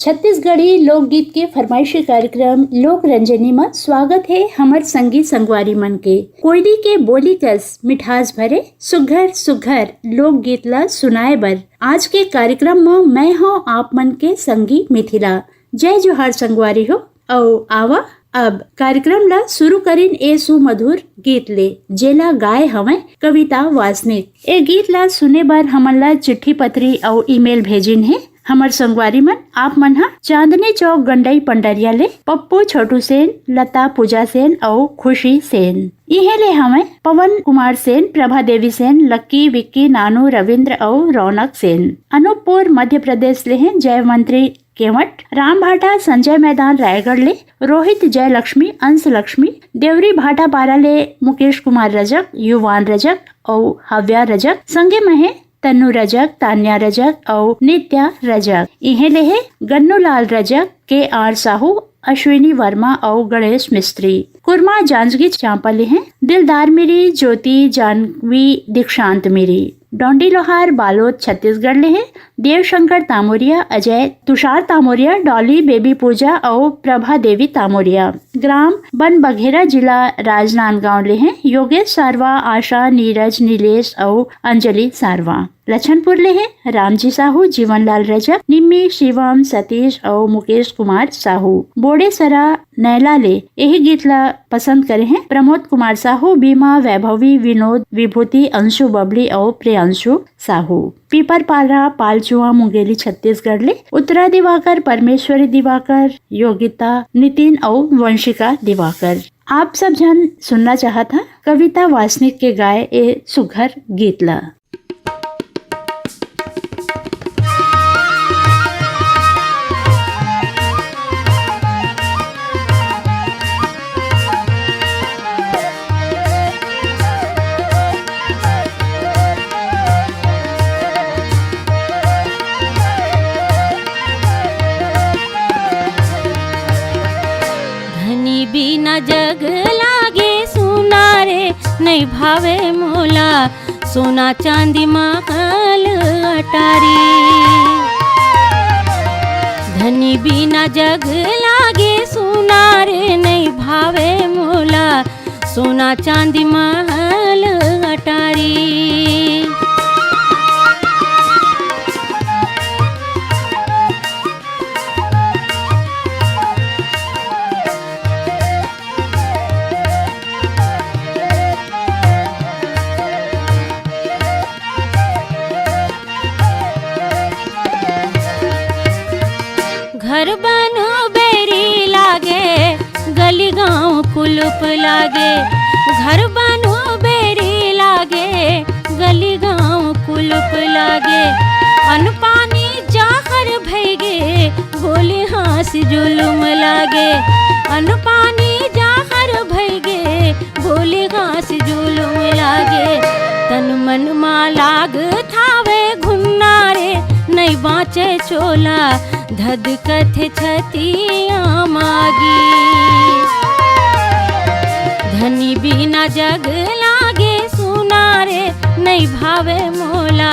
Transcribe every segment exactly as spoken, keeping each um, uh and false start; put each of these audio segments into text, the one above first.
छत्तीसगढ़ी लोकगीत के फरमाइशी कार्यक्रम लोक रंजनी म स्वागत हे हमर संगी संगवारी मन के। कोयली के बोली कस मिठास भरे सुघर सुघर लोकगीत ला सुनाए बर आज के कार्यक्रम म मैं हूँ आप मन के संगी मिथिला। जय जोहार संगवारी हो। अउ आवा अब कार्यक्रम ला शुरू करिन ए सुमधुर गीत ले, जेला गाए हवय कविता वासनिक। ए गीत ला सुने बर हमन ला चिट्ठी पत्री अउ ईमेल भेजिन हे हमर संगवारी मन। आप मन ह चांदनी चौक गंडई पंडरिया ले पप्पू छोटू सेन, लता पूजा सेन अउ खुशी सेन। इहे ले हवय पवन कुमार सेन, प्रभा देवी सेन, लक्की विक्की नानू रविंद्र अउ रौनक सेन। अनूपपुर मध्य प्रदेश ले हे जयमंत्री केवट, रामभाटा संजय मैदान रायगढ़ ले रोहित जयलक्ष्मी, अंश लक्ष्मी, देवरी भाटापारा ले मुकेश कुमार रजक, युवान रजक अउ हव्या रजक, संगे म हे तन्नू रजक, तान्या रजक अउ नित्या रजक। इहे ले हे गन्नूलाल रजक, के आर साहू, अश्विनी वर्मा अउ गणेश मिस्त्री। कुरमा जांजगीर चांपा ले हे दिलदार मिरी, ज्योति, जानवी, दीक्षांत मिरी। डोंडी लोहार बालोद छत्तीसगढ़ ले हे देवशंकर तामोरिया, अजय, तुषार तामोरिया, डॉली, बेबी पूजा अउ प्रभा देवी तामोरिया। ग्राम बन बघेरा, जिला राजनांदगांव ले हे योगेश सारवा, आशा, नीरज, नीलेश अउ अंजलि सारवा। लछनपुर ले हे रामजी साहू, जीवनलाल रजक, निम्मी, शिवम, सतीश अउ मुकेश कुमार साहू। बोड़ेसरा नैला ले एही गीत ला पसंद करे हे प्रमोद कुमार साहू, बीमा, वैभवी, विनोद, विभूति, अंशु, बबली अउ प्रियांशु साहू। पीपरपारा, पालचुआ, मुंगेली, छत्तीसगढ़ ले उत्तरा दिवाकर, परमेश्वरी दिवाकर, योगिता, नितिन अउ वंशिका दिवाकर। आप सब झन सुनना चाहत हा कविता वासनिक के गाए ए सुघर गीत ला। धनी बिना जग लागे सुना रे, नइ भावे मोला सोना चांदी महल अटारी। धनी बिना जग लागे सुना रे, नइ भावे मोला सोना चांदी महल अटारी। घर बनो बेरी लागे, गली गांव कुलुप लागे। घर बनो बेरी लागे, गली गांव कुलुप लागे। अन्न पानी जाहर भइगे, बोली हाँस जुलुम लागे। अन्न पानी जाहर भइगे, बोली हाँस जुलुम लागे। तन मन मा लाग थावे घुन्ना रे, नइ बाँचे चोला, धधकथे छतिया मागी। धनी बिना जग लागे सुना रे, नइ भावे मोला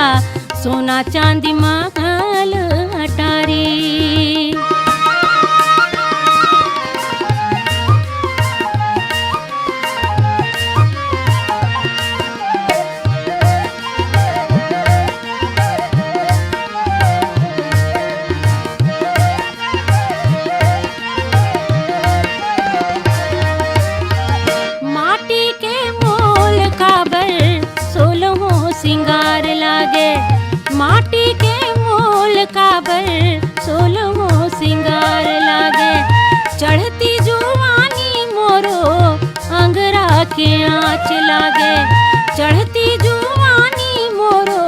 सोना चांदी महल अटारी। माटी के मोल काबर सोलहो सिंगार लागे। माटी के मोल काबर सोलहो सिंगार लागे। चढ़ती जुवानी मोरो अंगरा के आँच लागे। चढ़ती जुवानी मोरो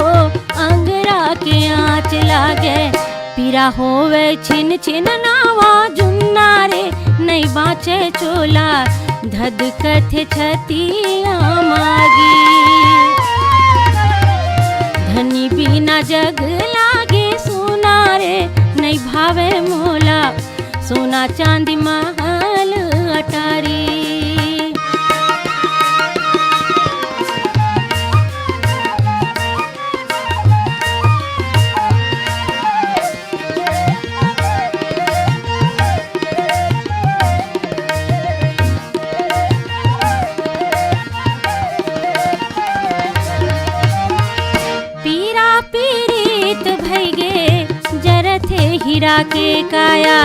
अंगरा के आँच लागे। पीरा होवे छिन छिन नावा जुन्ना रे, नइ बाँचे चोला, धधकथे छतिया मागी। धनी बिना जग लागे सुना रे, नइ भावे मोला सोना चांदी महल अटारी। हीरा के काया,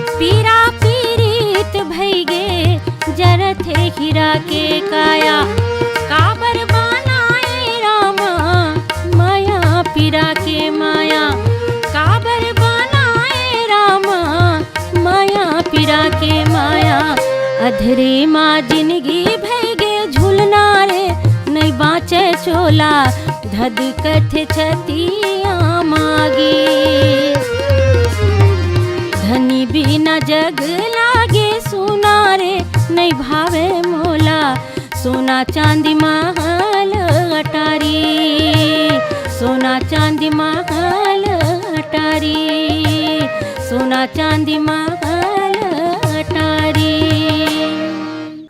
पीरा पीरित भई गे, जरथे हीरा के काया। काबर बनाए रामा, माया पीरा के माया, काबर बनाए रामा, माया पीरा के माया। अधरे मा जिनगी भई गे झुलना रे, नइ बाँचे चोला, धधकथे छतिया मागे। धनी बिना जग लागे सुना रे, नइ भावे मोला, सोना चांदी महल अटारी, सोना चांदी महल अटारी, सोना चांदी महल अटारी।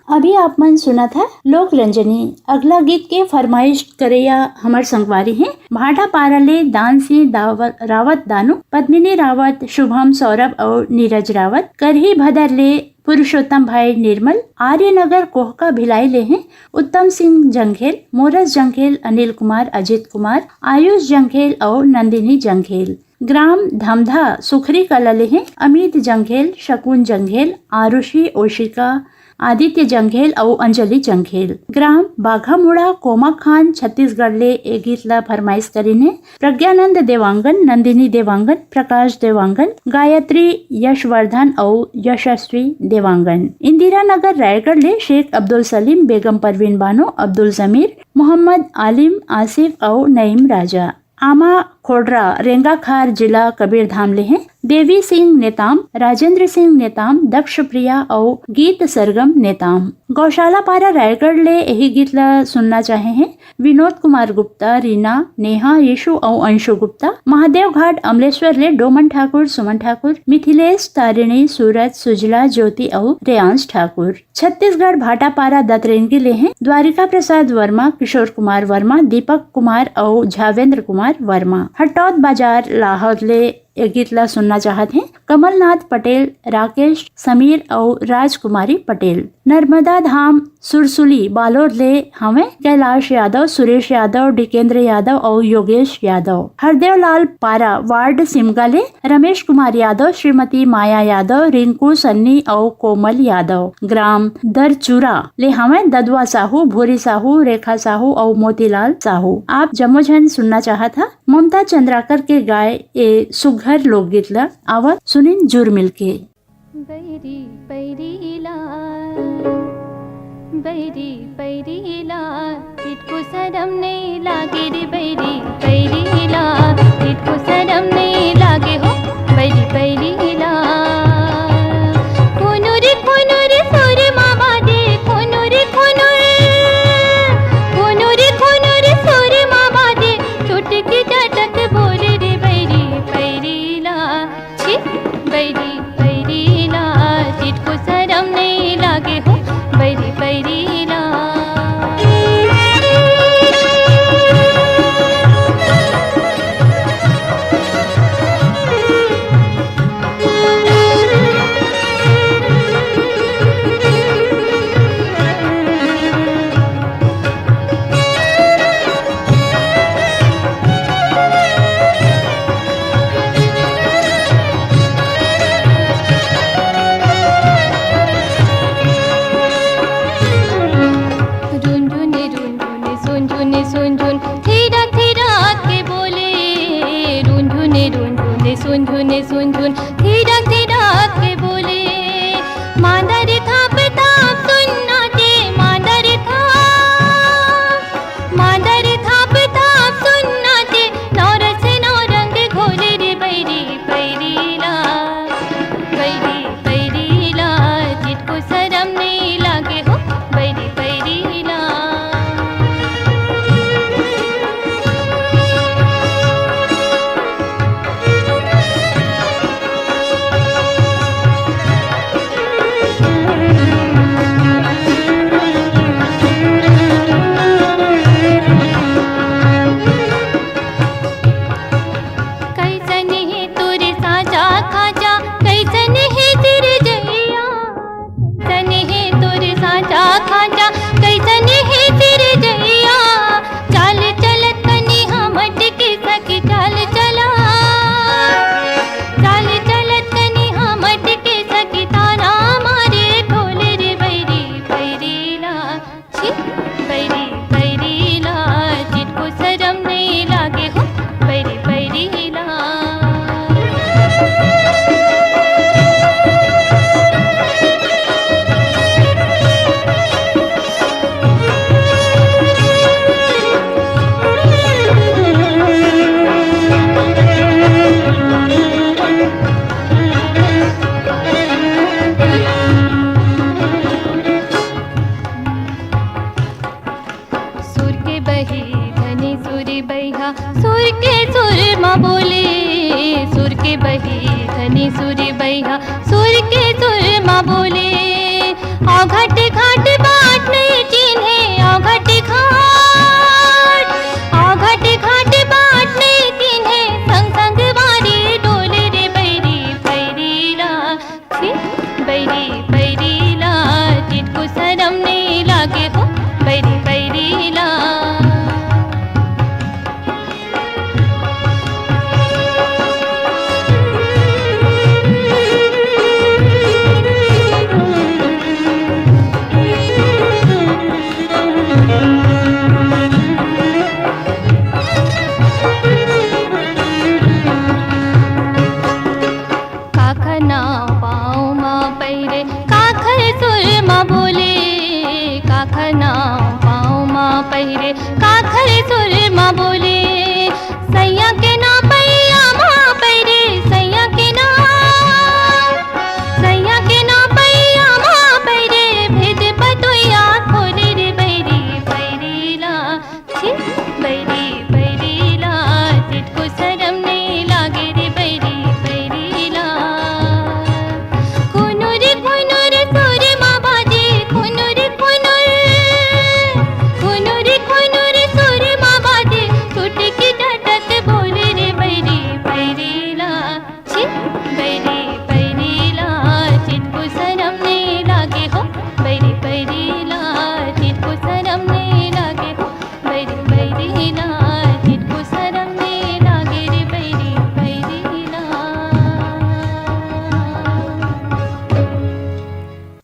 अभी आप मन सुनत हे लोक रंजनी। अगला गीत के फरमाइश करइया हमर संगवारी हे भाटापारा ले दान सिंह दावत, रावत दानू, पद्मिनी रावत, शुभम सौरभ अउ नीरज रावत। करही भदर ले पुरुषोत्तम भाई निर्मल, आर्यनगर कोहका भिलाई ले हे उत्तम सिंह जंघेल, मोरस जंघेल, अनिल कुमार, अजित कुमार, आयुष जंघेल अउ नंदिनी जंघेल। ग्राम धमधा सुखरी कला ले हे अमित जंघेल, शकुन जंघेल, आरुषि, ओशिका, आदित्य जंघेल अउ अंजलि जंघेल। ग्राम बाघामुड़ा कोमाखान छत्तीसगढ़ ले ए गीत ला फरमाइश करिन हे प्रज्ञानंद देवांगन, नंदिनी देवांगन, प्रकाश देवांगन, गायत्री यशवर्धन अउ यशस्वी देवांगन। इंदिरा नगर रायगढ़ ले शेख अब्दुल सलीम, बेगम परवीन बानो, अब्दुल जमीर, मोहम्मद आलिम, आसिफ अउ नईम राजा। आमा खोडरा, रेंगाखार, जिला कबीरधाम ले हे देवी सिंह नेताम, राजेंद्र सिंह नेताम, दक्ष प्रिया अउ गीत सरगम नेताम। गौशाला पारा रायगढ़ ले यही गीत ला सुनना चाहे हे विनोद कुमार गुप्ता, रीना, नेहा, यीशु अउ अंशु गुप्ता। महादेव घाट अमलेश्वर ले डोमन ठाकुर, सुमन ठाकुर, मिथिलेश, तारिणी, सूरज, सुजला, ज्योति अउ रेयांश ठाकुर। छत्तीसगढ़ भाटापारा दतरेंगी ले हे द्वारिका प्रसाद वर्मा, किशोर कुमार वर्मा, दीपक कुमार अउ झावेंद्र कुमार वर्मा। हटौद बाजार लाहौद ले ए गीत ला सुनना चाहत हे कमलनाथ पटेल, राकेश, समीर अउ राजकुमारी पटेल। नर्मदा धाम सुरसुली बालोद ले हवे कैलाश यादव, सुरेश यादव, डिकेंद्र यादव अउ योगेश यादव। हरदेवलाल पारा वार्ड सिमगा ले रमेश कुमार यादव, श्रीमती माया यादव, रिंकू, सन्नी अउ कोमल यादव। ग्राम दरचूरा ले हवे ददवा साहू, भूरी साहू, रेखा साहू अउ मोतीलाल साहू। आप जम्मो झन सुनना चाहत हा ममता चंद्राकर के गाय ए सुघर लोकगीत ला। आवा सुनिन जुर मिलके। बैरी पैरी ला, बैरी पैरी ला, टिटको सरम नहीं लागे रे बैरी पैरी ला, टिटको सरम नहीं लागे हो बैरी पैरी ला। कोनो रे कोनो रे सुर मामा दे, कोनो रे कोनो रे, कोनो रे कोनो रे सुर मामा दे, चुटकी चटक बोल रे बैरी पैरी ला। छी, बैरी पैरी ला, टिटको सरम नहीं लागे हो बैरी पैरी ला। बही धनी सुर बइहा, सुर के सुर म बोले, सुर के बही धनी सुर बइहा, सुर के सुर म बोले। आओ घाट घाट बाट नइ चिन्हे, आओ घाट घाट, आओ घाट घाट बाट नइ चिन्हे, संग संग वारी डोले रे बैरी, बैरी ला। बैरी बैरी ला, चिटकू सरम नइ लागे हो, बैरी बैरी ला। काखर नाव पाँव म पहिरे, काखर सुर म बोले, काखर नाव पाँव म पहिरे, काखर सुर म बोले। सैया के नाव पैया म पहिरे, सैया के नाव, सैया के नाव पैया म पहिरे, भेद पतोया खोले रे बैरी, बैरी ला। बैरी बैरी ला, चिटकू सरम नइ लागे रे बैरी बैरी ला। कुनुर कुनुर सुर मा बाजे, कुनुर कुनुर, कुनुर कुनुर सुर मा बाजे, छुटकी डाँटत बोले रे बैरी बैरी ला। बैरी बैरी ला, चिटकू सरम नइ लागे हो, बैरी बैरी ला, चिटकू सरम नइ लागे हो, बैरी बैरी ला, चिटकू सरम नइ लागे रे बैरी बैरी ला।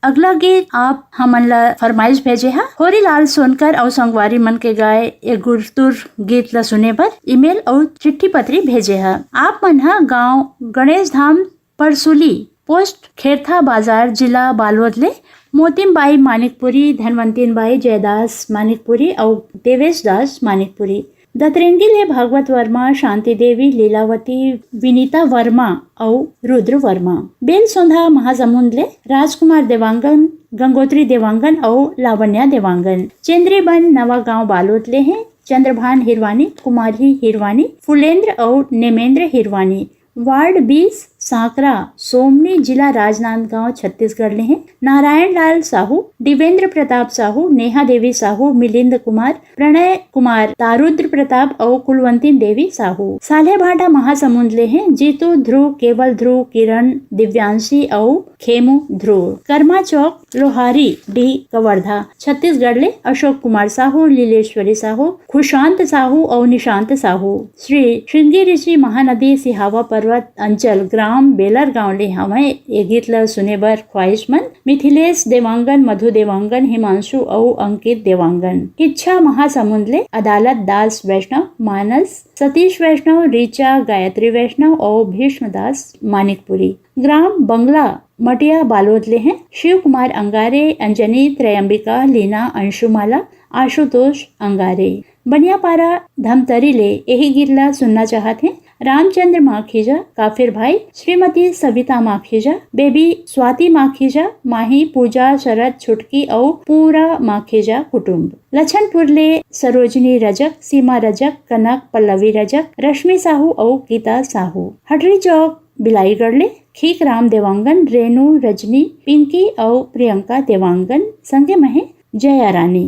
अगला गीत आप हमन ला फरमाइश भेजे हा होरीलाल सोनकर अउ संगवारी मन के गाए ए गुरतुर गीत ला सुने बर ईमेल अउ चिट्ठी पत्री भेजे हा। आप मन हा गांव गणेश धाम परसुली, पोस्ट खेरथा बाजार, जिला बालोद ले मोतिम बाई मानिकपुरी, धनवंतिन बाई, जयदास मानिकपुरी अउ देवेश दास मानिकपुरी। दतरेंगी ले भागवत वर्मा, शांति देवी, लीलावती, विनीता वर्मा अउ रुद्र वर्मा। बेलसोंधा महासमुंद ले राजकुमार देवांगन, गंगोत्री देवांगन अउ लावण्या देवांगन। चेंद्रीबन नवा गांव बालोद ले हे चंद्रभान हिरवानी, कुमारी हिरवानी, फुलेंद्र अउ नेमेंद्र हिरवानी। वार्ड बीस, सांकरा, सोमनी, जिला राजनांदगांव, छत्तीसगढ़ ले हे नारायण लाल साहू, दिवेंद्र प्रताप साहू, नेहा देवी साहू, मिलिंद कुमार, प्रणय कुमार, तारुद्र प्रताप अउ कुलवंतिन देवी साहू। साल्हेभाटा महासमुंद ले हे जीतू, ध्रुव, केवल ध्रुव, किरण, दिव्यांशी अउ खेमू ध्रुव। कर्मा चौक, लोहारी डीह, कवर्धा, छत्तीसगढ़ ले अशोक कुमार साहू, लीलेश्वरी साहू, खुशांत साहू अउ निशांत साहू। श्री श्रृंगी ऋषि महानदी सिहावा पर्वत अंचल ग्राम बेलर गांव ले हवय ए गीत ल सुने बर ख्वाहिशमंद मिथिलेश देवांगन, मधु देवांगन, हिमांशु अउ अंकित देवांगन। किच्छा महासमुंद ले अदालत दास वैष्णव, मानस, सतीश वैष्णव, ऋचा, गायत्री वैष्णव अउ भीष्म दास मानिकपुरी। ग्राम बंगला मटिया बालोद ले हे शिव कुमार अंगारे, अंजनी, त्रयंबिका, लीना, अंशुमाला, आशुतोष अंगारे। बनियापारा धमतरी ले एही गीत ला सुनना चाहत हे रामचंद्र माखीजा, काफिर भाई, श्रीमती सविता माखीजा, बेबी स्वाति माखीजा, माही पूजा, शरद, छुटकी अउ पूरा माखीजा कुटुंब। लछनपुर ले सरोजनी रजक, सीमा रजक, कनक, पल्लवी रजक, रश्मि साहू अउ गीता साहू। हटरी चौक बिलाईगढ़ ले खीक राम देवांगन, रेनू, रजनी, पिंकी अउ प्रियंका देवांगन, संगे म हे जया रानी।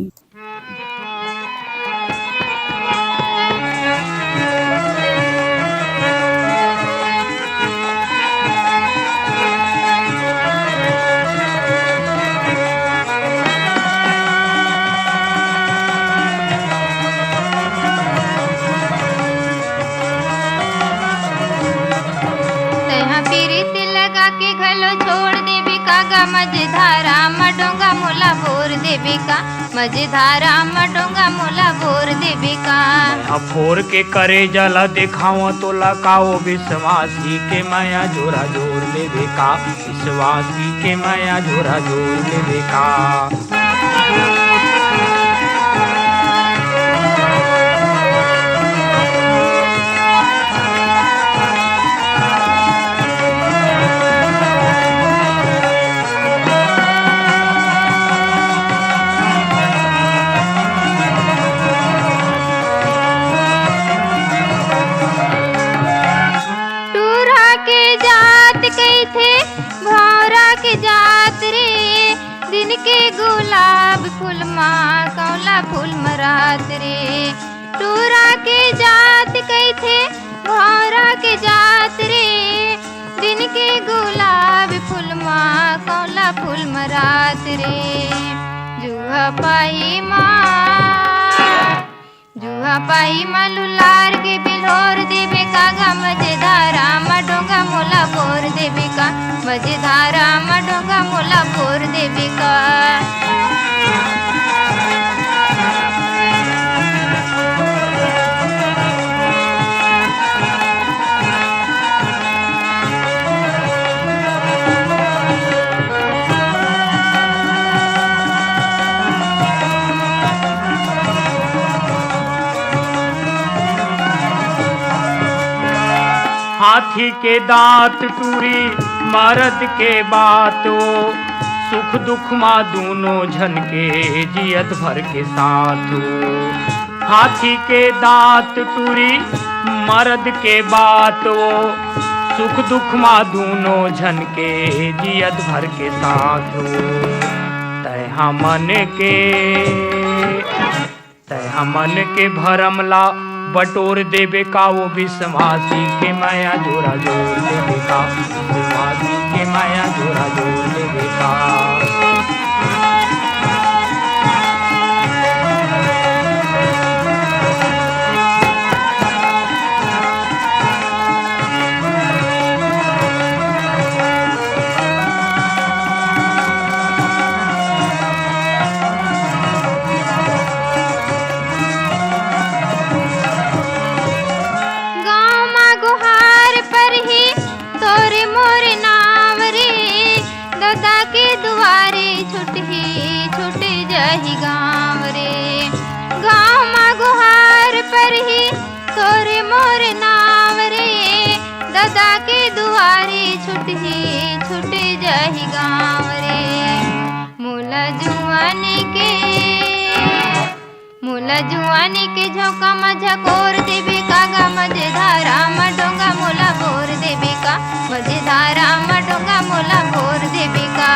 तेहा पीरित लगा के घलो छोड़ देबे का गा, मझधारा म डोंगा मोला बोर देबे का, मझधारा म डोंगा मोला बोर देबे का। मैं ह फोर के करेजा ला देखावं तोला, का ओ विश्वासी के मया झोरा झोर लेबे का, विश्वासी के मया झोरा झोर लेबे का। गुलाब फूल मा कौला फूल मरात रे, टूरा के जात कहिथे भौरा के जात रे। दिन के गुलाब फूल मा कौला फूल मरात रे। जुहा पाही मा जुहा पाही मा लुलार के बिलोर देबे का गा, मझधारा मा डोंगा मोला बोर देबे का, मझधारा मा डोंगा मोला बोर देबे का। हाथी के दांत टूरी मरद के बात ओ, सुख दुख मा दूनों झन के जियत भर के साथ ओ। हाथी के दांत टूरी मरद के बात ओ, सुख दुख मा दूनों झन के जियत भर के साथ ओ। तय हमन के तय हमन के भरम ला बटोर देबे का, वो विश्वासी के माया जोरा जोर देबे का, विश्वासी के माया जोरा जोर देबे का। गाँव मा गुहार परही तोरे मोरे नाम रे, ददा के दुआरे छुटही छुट जाही गाँव रे। गाँव मा गुहार परही तोरे मोरे नाम रे, ददा के दुआरे छुटही छुट जाही गाँव रे। मोला जुआनी के मोला जुआनी के झोंका म झकोर देबे का गा, मझधारा म डोंगा मोला बोर देबे का, मझधारा म डोंगा मोला बोर देबे का।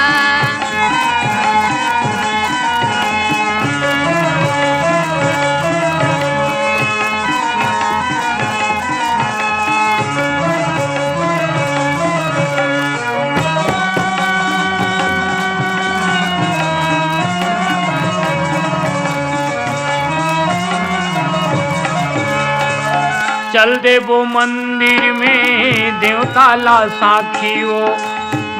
चल देबो मंदिर में देवता ला साखी ओ,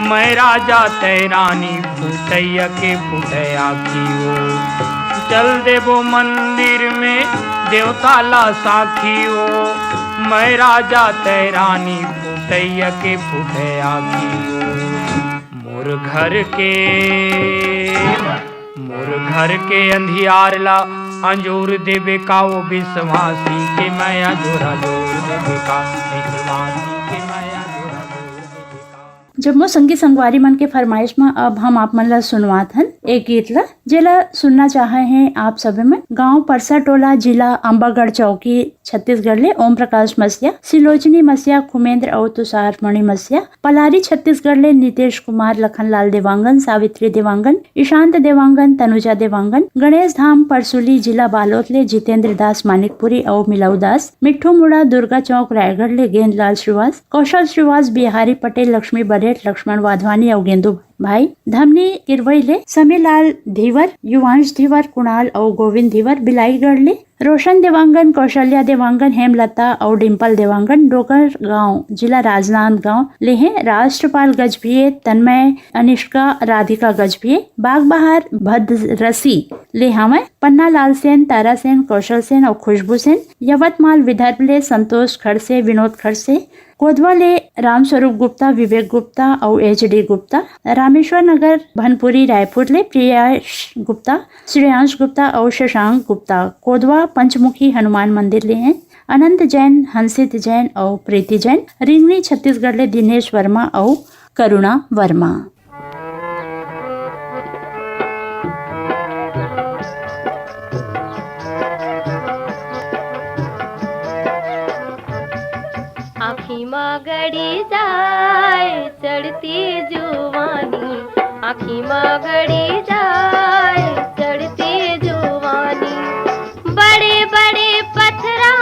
मैं राजा तै रानी फुटैया के फुटै आखी ओ। चल देबो मंदिर में देवता ला साखी ओ, मैं राजा तै रानी फुटैया के फुटै आखी ओ। मोर घर के मोर घर के अंधियार ला अंजोर देबे का, वो विश्वासी के माया जोरा जोर देबे का, विश्वासी के माया जोरा जोर देबे का। जम्मो संगी संगवारी मन के फरमाइश म अब हम आप मन ला सुनवात हन एक गीत ला, जेला सुनना चाहे हैं आप सभी मन। गांव परसा टोला, जिला अम्बागढ़ चौकी, छत्तीसगढ़ ले ओम प्रकाश मसिया, सिलोचनी मसिया, खुमेंद्र अउ तुषार मणि मसिया, पलारी छत्तीसगढ़ ले नितेश कुमार, लखनलाल देवांगन, सावित्री देवांगन, ईशांत देवांगन, तनुजा देवांगन, गणेश धाम परसुली, जिला बालोद ले जितेंद्र दास मानिकपुरी अउ मिलाऊ दास, मिट्ठू मुड़ा, दुर्गा चौक, रायगढ़ ले गेंदलाल श्रीवास, कौशल श्रीवास, बिहारी पटेल, लक्ष्मी बरेठ, लक्ष्मण वाधवानी अउ गेंदू भाई, धमनी किरवई ले समीलाल धीवर, युवांश धीवर, कुणाल अउ गोविंद धीवर, बिलाईगढ़ ले रोशन देवांगन, कौशल्या देवांगन, हेमलता अउ डिम्पल देवांगन डोंगरगांव, जिला राजनांदगांव ले हे। राष्ट्रपाल गजभिये, तन्मय, अनिष्का, राधिका गजभिये। बागबहार भद्रसी ले हावय पन्नालाल सेन, तारा सेन, कौशल सेन अउ खुशबू सेन। यवतमाल विदर्भ ले संतोष खड़से, विनोद खड़से। कोदवा ले रामस्वरूप गुप्ता, विवेक गुप्ता अउ एच डी गुप्ता। रामेश्वर नगर भनपुरी रायपुर ले प्रियाश गुप्ता, श्रेयांश गुप्ता अउ शशांक गुप्ता। कोदवा पंचमुखी हनुमान मंदिर ले हैं अनंत जैन, हंसित जैन अउ प्रीति जैन। रिंगनी छत्तीसगढ़ ले दिनेश वर्मा अउ करुणा वर्मा। आँखी मा गड़ी जाए चढ़ती जुवानी, आँखी मा गड़ी जाए चढ़ती जुवानी, बड़े बड़े पथरा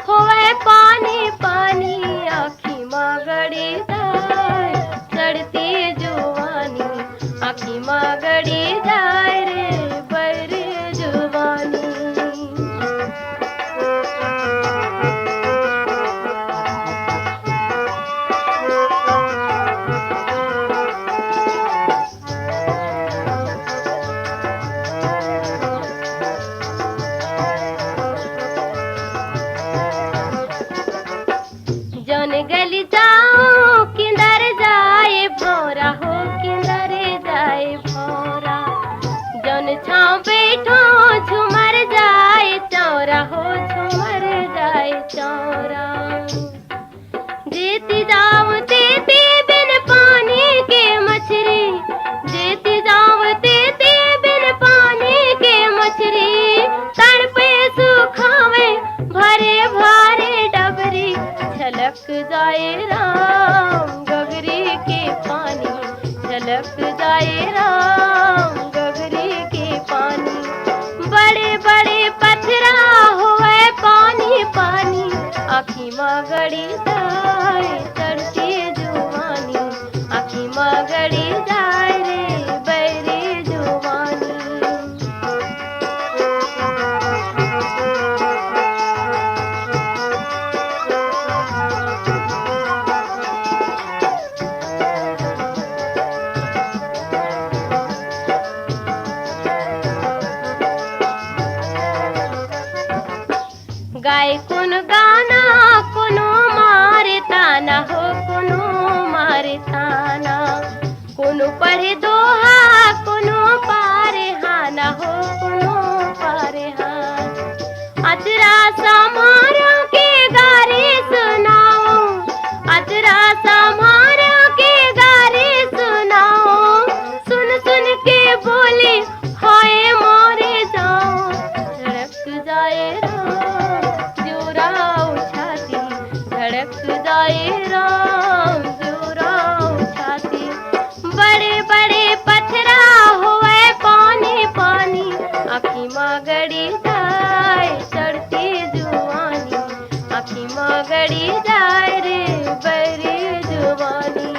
होवय पानी पानी। आँखी मा गड़ी जाए चढ़ती जुवानी, आँखी मा गड़ी जाए रे बैरी जुवानी। जौन गली जाओ किंदर जाए भौरा हो, किंदर जाए भौरा। जौन छाँव बैठो झुमर जाए चौरा हो, झुमर जाए चौरा। जेती जाओ तेती बिन पानी के मछरी, जेती जाओ तेती बिन पानी के मछरी। तड़पे सुखावे भरे भरे डबरी, छलक जाए राम गगरी के पानी, छलक जाए राम गगरी के पानी। बड़े बड़े पथरा होवय पानी पानी, आँखी मा गड़ी जाए चढ़ती जुवानी, आँखी मा गड़ी जाए रे बैरी जुवानी। गाय कोनो गाना, कोनो मारे ताना हो, कोनो मारे ताना। कोनो पढ़े दोहा, कोनो पारे हाना हो, कोनो पारे हाना। अचरा समारा के गारी सुनाओ, अचरा समारा के गारी सुनाओ। सुन सुन के बोले हाय मोरे जाओ, धड़क जाए राम जोराओ छाती, धड़क जाए राम जोराओ छाती। बड़े बड़े पथरा होवय पानी पानी, आँखी मा गड़ी जाए चढ़ती जुवानी, आँखी मा गड़ी जाए रे बैरी जुवानी।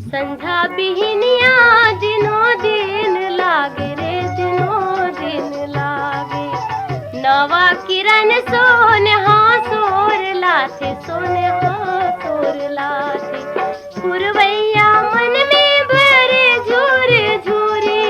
संझा बिहनिया दिनो दिन लागे रे, दिनो दिन लागे। नवा किरण सोनहा सोर लाथे, सोनहा सोर लाथे। पुरवैया मन में भरे झूर झूरी,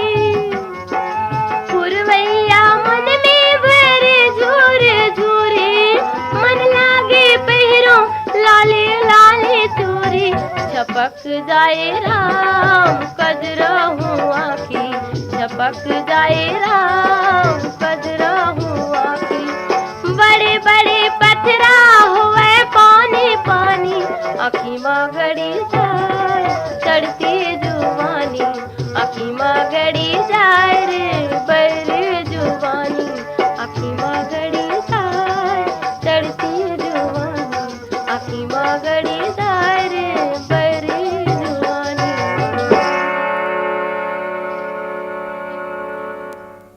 पुरवैया मन में भरे झूर झूरी। मन लागे पहिरो लाले लाले चूरी, छपक जाए राम कजरहू आँखी, छपक जाए राम कजरहू आँखी। बड़े बड़े पथरा होवय पानी पानी, आँखी मा गड़ी जाए चढ़ती जुवानी, आँखी मा गड़ी जाए रे बैरी जुवानी, आँखी मा गड़ी जाए चढ़ती जुवानी, आँखी मा गड़ी जाए रे बैरी जुवानी।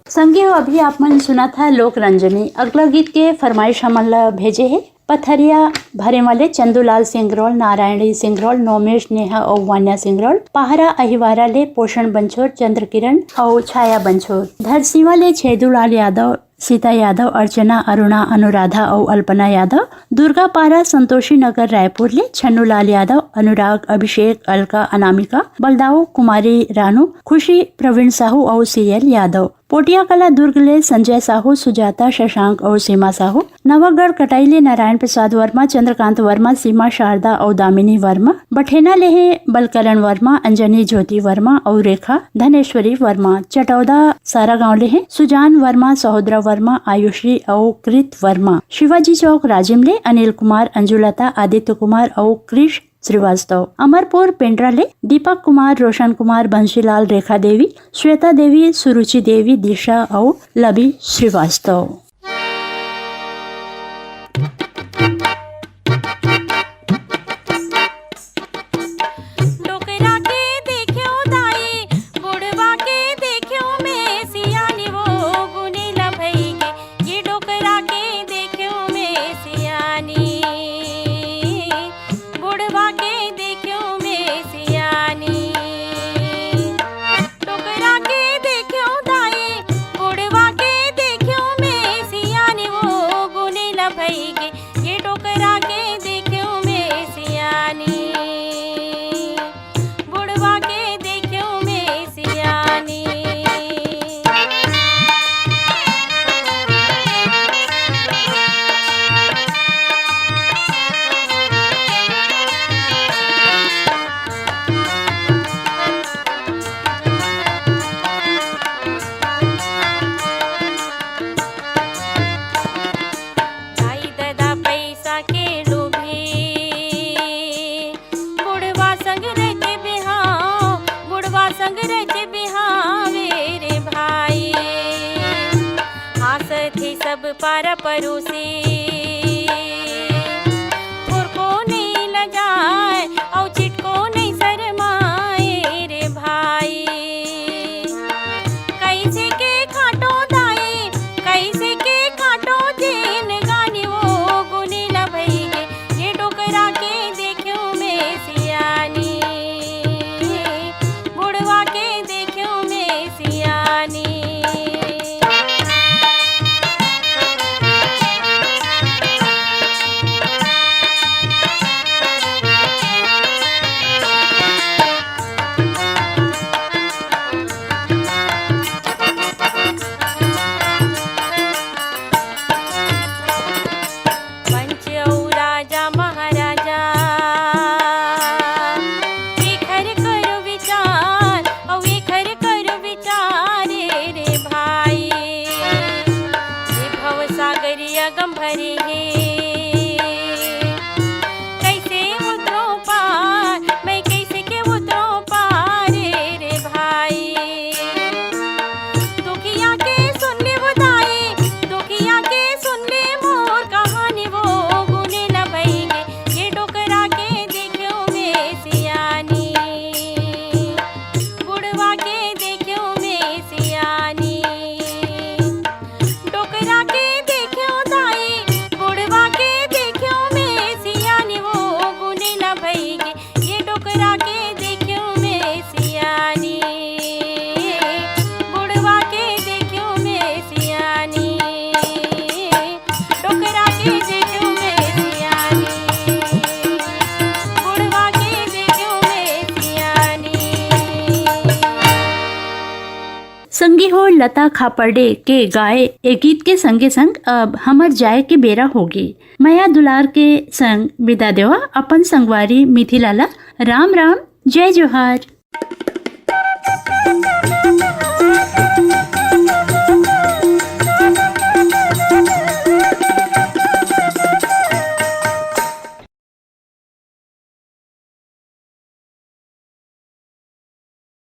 संगी हो, अभी आप मन सुनत हा लोक रंजनी। अगला गीत के फरमाइश हमन ला भेजे हे पथरिया भरेमा ले चंदूलाल सिंगरौल, नारायणी सिंगरौल, नोमेश, नेहा अउ वान्या सिंगरौल। पहरा अहिवारा ले पोषण बंछोर, चंद्रकिरण अउ छाया बंछोर। धरसीवा ले छेदूलाल यादव, सीता यादव, अर्चना, अरुणा, अनुराधा अउ अल्पना यादव। दुर्गापारा, संतोषी नगर, रायपुर ले छन्नूलाल यादव, अनुराग, अभिषेक, अलका, अनामिका, बलदाऊ, कुमारी रानू, खुशी, प्रवीण साहू अउ सीएल यादव। पोटिया कला दुर्ग ले संजय साहू, सुजाता, शशांक अउ सीमा साहू। नवागढ़ कटाई ले नारायण प्रसाद वर्मा, चंद्रकांत वर्मा, सीमा, शारदा अउ दामिनी वर्मा। बठेना ले हे बलकरण वर्मा, अंजनी, ज्योति वर्मा अउ रेखा धनेश्वरी वर्मा। चटौदा सारागांव ले हे सुजान वर्मा, सहोदरा वर्मा, आयुश्री अउ कृत वर्मा। शिवाजी चौक राजिम ले अनिल कुमार, अंजुलता, आदित्य कुमार अउ कृष श्रीवास्तव। अमरपुर पेंड्रा ले दीपक कुमार, रोशन कुमार, बंशीलाल, रेखा देवी, श्वेता देवी, सुरुचि देवी, दिशा अउ लवी श्रीवास्तव। डोकरा के देखेंव दाई, बुढ़वा के देखेंव में सियानी वो गुनी ल भई गे। ये डोकरा के देखेंव में सियानी, बुढ़वा के देखेंव में सियानी। डोकरा के देखेंव दाई, बुढ़वा के देखेंव में सियानी वो गुनी ल भई गे। ये डोकरा के देखेंव में सियानी, बुढ़वा के देखेंव में सियानी। दाई ददा पैसा के लोभी, बुढ़वा संग रच बिहाव, बुढ़वा संग रच बिहाव रे भाई। हाँसथे सब पारा परोसी, थोरको नइ लजाय, अउ चिटको नइ शरमाय रे भाई। कइसे के काटों दाई, कइसे के काटों जिनगानी वो गुनी ल भई गे। ये डोकरा के देखेंव में सियानी, बुढ़वा के देखेंव में सियानी। पंच अउ राजा महाराजा, एखर करो विचार, अउ एखर करो विचार रे भाई। ये भव सागरिया गम भरे हे, कइसे उतरों पार, मैं कइसे के उतरों पार रे भाई। दुखिया के सुन ले वो दाई, दुखिया के सुन ले मोर कहानी वो गुनी ल भई गे। ये डोकरा के देखेंव में सियानी, बुढ़वा के देखेंव में सियानी। डोकरा के देखेंव दाई, बुढ़वा के देखेंव में सियानी वो गुनी ल भई गे। ये डोकरा के देखेंव में सियानी, बुढ़वा के देखेंव में सियानी। डोकरा के देखेंव में सियानी, बुढ़वा के देखेंव में सियानी। संगी हो, लता खापर्डे के गाए ए गीत के संगे संग अब हमर जाए के बेरा होगे। मया दुलार के संग विदा देवा अपन संगवारी मिथिला ला। राम राम, जय जोहार।